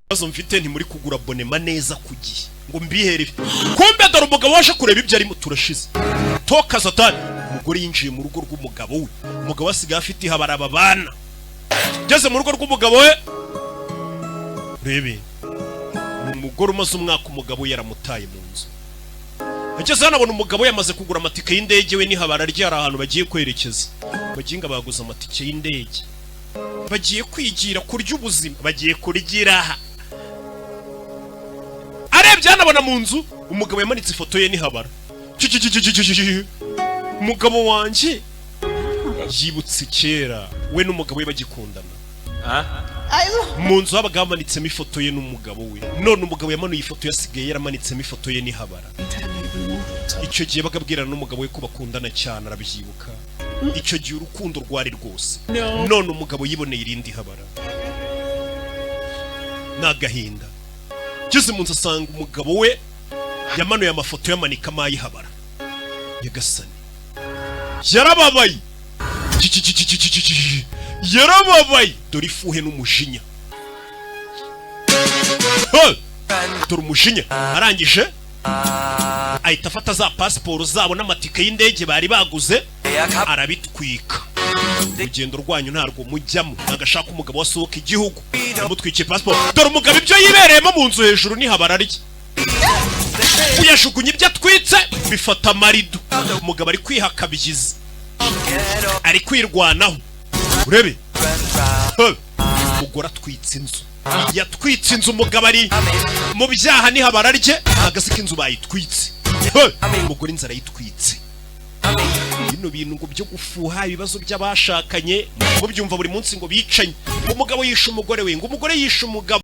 Ibibazo mfite, ntimuri kugura abonnement neza ku gihe ngo mbihere. Kumbe dore umugabo waje kureba ibyo arimo. Turashize toka satani. Umugore yinjiye mu rugo rw'umugabo we. Umugabo asigaye afite ihabara babana. Ngeze mu rugo rw'umugabo we, rebe, ni umugore umaze umwaka umugabo we yaramutaye mu nzu. Ageze hano abona umugabo we yamaze kugura amatike y'indege, we n'ihabara rye, hari ahantu bagiye kwerekeza. Baginga baguze amatike y'indege, bagiye kwigira kurya ubuzima, bagiye kurya aha. Arebye hano abona mu nzu umugabo yamanitse ifoto ye n'ihabara. Umugabo wanjye! Yibutse kera we n'umugabo we bagikundana, mu nzu habaga hamanitsemo ifoto ye n'umugabo we. None umugabo yamanuye ifoto, yasigaye yaramanitsemo ifoto ye n'ihabara. Icyo gihe bagabwirana n'umugabo we ko bakundana cyane, arabyibuka. Icyo gihe urukundo rwari rwose. None umugabo yiboneye irindi habara, ni agahinda. Ngeze mu nzu asanga umugabo we yamanuye amafoto, yamanikamo ayihabara. Nyagasani, yarababaye, yarababaye. Dore ifuhe n'umujinya. Ha! Dore umujinya. Arangije ahita afata za pasiporo zabo n'amatike y'indege bari baguze, arabitwika. Urugendo rwanyu ntarwo mujyamo, ntabwo ashaka umugabo wasohoka igihugu. Yamutwikiye pasiporo. Dore umugabo ibyo yibereyemo mu nzu hejuru n'ihabara rye, uyajugunya ibyo atwitse bifata amarido. Umugabo ari kwihakabyiza, ari kwirwanaho. Urebe. Ha! Umugore atwitse inzu, yatwitse inzu. Umugabo ari mu byaha n'ihabara rye, ahagaze ko inzu bayitwitse. Ha! Umugore inzara yitwitse. Bino bintu ngo byo gufuha ibibazo by'abashakanye mubyumva buri munsi, ngo bicanye, ngo umugabo yishe umugore we, ngo umugore yishe umugabo.